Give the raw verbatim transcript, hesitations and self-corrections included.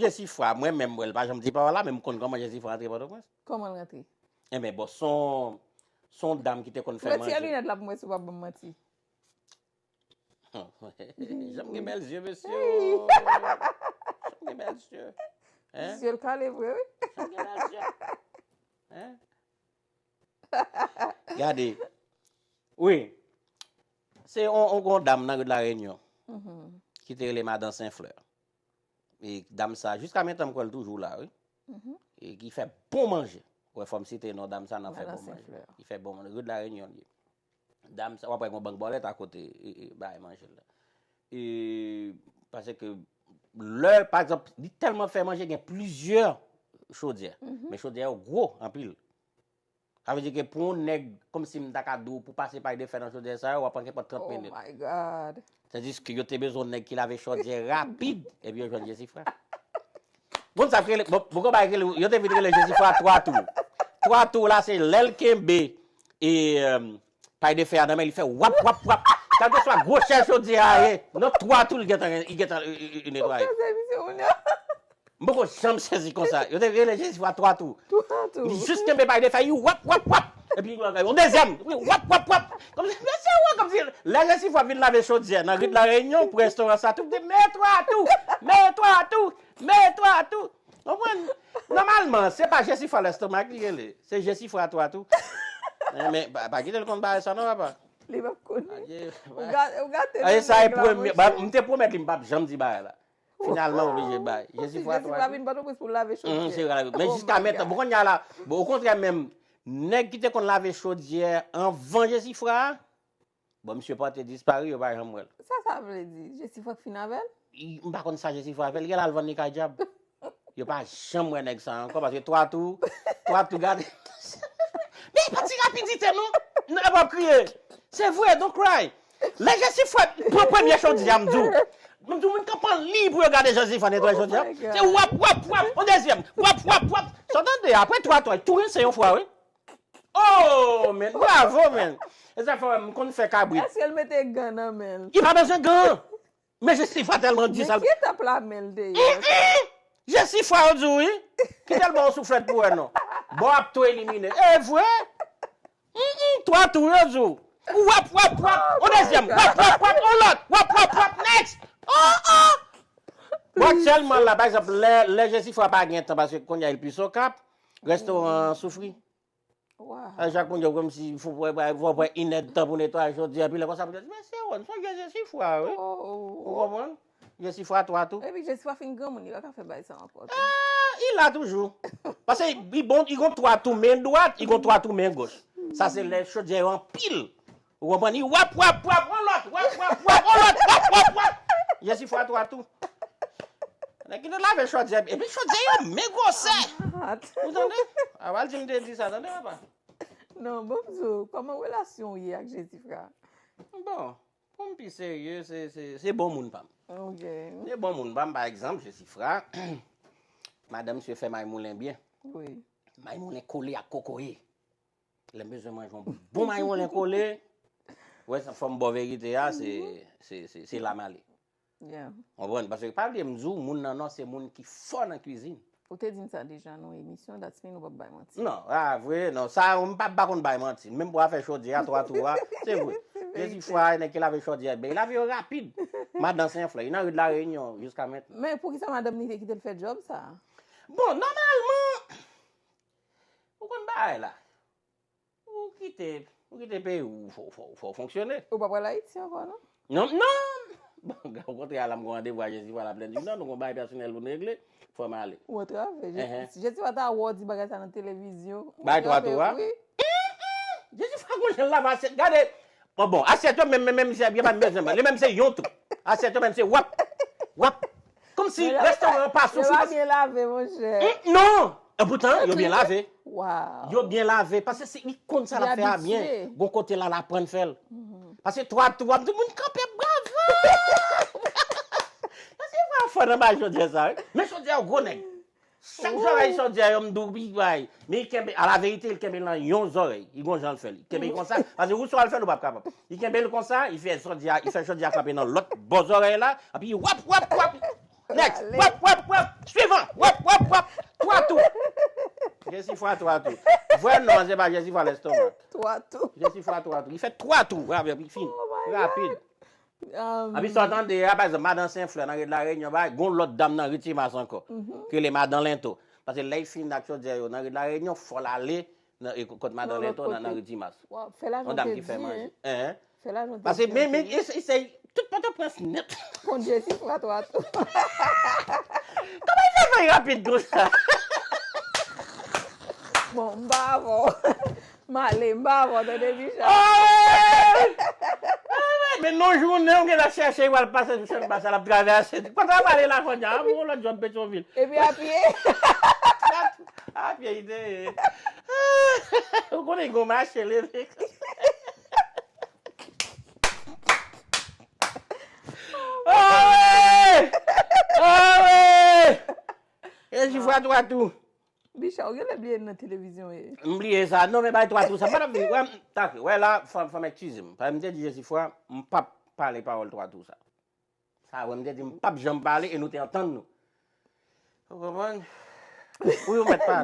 Jesifra, mwen menm, mwen, l pa janm di pawòl la, men m konn kòman Jesifra antre Pòtoprens. Kòman l rantre? Enben, bon, son, son dam ki te konn fè manje. Retire linèt la pou mwen si w p ap ban m manti. Jan m gen bèl zye, mesye. Jan m gen bèl zye. Hein? Zye l kale vre, wi. Jan m gen bèl zye. Hein? Gade. Wi. Se on, on, on dam nan ri de la Réunion ki te rele Madan Senflè. E dam sa, jiska mentan m kwè l toujou la, wi. E ki fè bon manje. Wè, fò m site non dam sa nan fè bon manje. Ki fè bon manje. Ri de la Réunion li ye. Dam sa, w ap wè gon bank bòlèt akote e, e, bagay manje l la. E, paske lè, pa egzanp, li tèlman fè manje, gen plizyè chodyè. Men chodyè yo gwo anpil. Sa vle di ke pou yon nèg, kòmsi m ta ka di w, pou pase pay de fè nan chodyè sa yo, w ap pran kenpòt trant minit. Oh my God. Tandiske yo te bezwen yon nèg ki lave chodyè rapid, epi yo jwenn Jesifra. Moun sa k rele, bon, bon, konba k rele, yo te vin rele Jesifra twa tou. Twa tou la, se lè l kenbe, e, euh, pay de fè a nan men, li fè wap, wap, wap. Kèlkeswa gwosè chodyè a ye, nan twa tou, li gentan, li gentan, li, li, li netwaye. Ou kraze emisyon moun yo. M poko janm sezi konsa. Yo te rele Jesifra twa tou. Twa tou. Li jis kenbe pay de fè, li wap, wap, wap. Epi, yon dezyèm, li wap, wap, wap. Kòmsi, mesye, wè, kòmsi, lè Jesifra vin lave chodyè nan ri de la Réunion, pou restoran sa, tout, men twa tou, men twa tou, men twa tou. Konprann? Nòmalman, se pa Jesifra lestomak li rele. Se Jesifra twa tou. Men, men, pa, pa kite l konn bagay sa, non, papa. Li p ap konn. Ou ga-, ou gate. Aye, sa e premye. M te pwomèt li, m p ap janm di bagay la. Finalman, oblije bay. Jezi fwa twa jou. Jezi fwa vin Pòtoprens pou lave chodyè. Men jiska mentan, bon, kounye a la, bon, okontrè menm, nèg ki te konn lave chodyè anvan Jezi fwa a, bon, misye pòte disparu, yo pa janm wè l. Sa sa vle di? Jezi fwa k fin avè l? M pa konn sa Jezi fwa fè, li genlè al vann li kay dyab. Yo pa janm wè nèg sa ankò, paske twa tou, twa tou gade. Men pa ti rapidite non. Non, pa kriye. Se vre, don't cry. Lè Jezi fwa pran premye chodyè a, m di w. M di w, moun kanpe an liy pou yo gade Jezi fwa netwaye chodyè a. Se wap, wap, wap, on dezyèm. Wap, wap, wap. Sa w tande, apre twa, twa, tou rense yon fwa, wi. Oh, men, bravo, men. E sa fè m konn fè kabrit. Èske l mete gan nan men l? Li pa bezwen gan. Men Jezi fwa tèlman di sa. Men ki etap la men l te ye? Jezi fwa yo di w, wi. Kite l ba w souflèt pou wè non. Bon, ap tou elimine. E vre? Twa tou yo di w. Wap, wap, wap. On dezyèm. Wap, wap, wap. On lòt. Wap, wap, wap. Next. Oh, oh. Bon, aktyèlman la, pa egzanp, lè, lè Jezi fwa pa gen tan, paske kounye a li plis Okap, restoran an soufri. Wow. A chak moun yo kòmsi fò pran, fò pran inèdtan pou netwaye chodyè, epi lè konsa pou yo di, men se won, se Jezi fwa, wi. Ou konprann? Jezi fwa twa tou. Epi Jezi fwa fin granmoun, li pa ka fè bagay sa ankò tou. Ah, li la toujou. Paske li bon, li gon twa tou men dwat, li gon twa tou men goch. Sa se lè chodyè yo anpil. Ou konprann? Li wap, wap, wap, on lòt, wap, wap, wap, on lòt, wap, wap, wap. Jezi fwa twa tou. Nèg ki te lave chodyè, epi chodyè yo men gwosè. Ou tande? A, w al di m te di sa, tande, papa? Non, bon, m di w, kòman relasyon w ye ak Jezi fwa? Bon, pou m pi serye, se, se, se bon moun pa m. Ok. Se bon moun pa m, pa egzanp, Jezi fwa, madanm misye fè may moulen byen. Wi. May moulen kole ak kokoye. Lè m bezwen manje yon bon may moulen kole, wè, sa fò m ba w verite a, se, se, se, se la m ale. Yeah. Konprann? Paske pa bliye m di w, moun nan non, se moun ki fò nan kwizin. Ou te di m sa deja nan yon emisyon, that's mean ou p ap bay manti. Non, a, vre, non, sa, m pa, pa konn bay manti. Menm pou afè chodyè a, twa tou a, se vre. Jezi fwa, nèg ki lave chodyè, ben, li lave yo rapid. Madan Senflè, li nan ri de la Reyinyon, jiska mentnan. Men poukisa madanm li te kite l fè djòb sa? Bon, nòmalman, ou konn bagay la. Ou kite, ou kite peyi w, fò, fò, fò w fonksyone. Ou pa pral Ayiti ankò, non? Non, non! Bon, okontrè, la m gon randevou a Jezi fwa la plèn di non, nou gon bagay pèsonèl pou n regle, fò m ale. Ou antrave. Jezi fwa ta wè w di bagay sa nan televizyon. Bay twa tou a? Wi. Jezi fwa gon jan l lave asyèt. Gade, bon, bon, asyèt yo menm, menm, menm, se byen pa menm, li menm se yon tou. Asyèt yo menm se wap, wap. Kòmsi restoran an pa soufri. Yo pa byen lave, monchè. Non! Epoutan, yo byen lave. Wow. Yo byen lave. Paske se li konn sa l ap fè a byen. Gon kote la, l aprann fè l. Paske twa tou, w ap di moun kanpe bravo. Paske fwa fò nan bay chodyè sa, wi. Men chodyè yo gwo nèg. Chak zòrèy chodyè yo m di w, pi bay. Men li kenbe, a la verite, li kenbe l nan yon zòrèy. Li gon jan l fè li. Kenbe l konsa, paske ou swa l fè l, ou p ap kapab. Li kenbe l konsa, li fè chodyè, li fè chodyè a kanpe nan lòt bò zòrèy la, epi wap, wap, wap. Next. Wap, wap, wap. Swivan. Wap, wap, wap. Twa tou. Jesifwa twa tou. Vrè non, se pa Jesifwa lestomak. Twa tou. Jesifwa twa tou. Li fè twa tou. Rapid, li fin. Rapid. Anpi sa w tande a, pa egzanp, madan Senflè nan ri de la Reyinyon, bay, gon lòt dam nan ri Timas ankò. Ki rele madan Lento. Paske lè y fin ak Chodyè yo nan ri de la Reyinyon, fò l ale nan, e, kot madan Lento nan, nan ri Timas. Yon dam ki fè manje. Hein? Paske men, men, e, e, se tout Pòtoprens nèt. Kont Jesifwa twa tou. Kòman l fè fè rapid konsa? Bon, m pa avè w. M ale, m pa avè w, tande, Michel. Men non jounen, ou gen la chèche, w al pase sou chanm basa, l ap travèse. Pandan w ap pale la, kounye a, bon, lòt jòb Petyonvil. Epi a pye. A pye, li te ye. Ou konnen, gon mache leve. Owe! Owe! E jifwa twa tou. Bicha, ou genlè bliye nan televizyon ye. M bliye sa. Non, men bay twa tou sa. M pa t ap vin. Wè, m, ta, wè la, fò, fò m eskize m. Paske m te di Jesifwa, m p ap pale pawòl twa tou sa. Sa, wè, m te di m p ap janm pale e nou te antann nou. Ou konprann? Wi, ou mèt pale.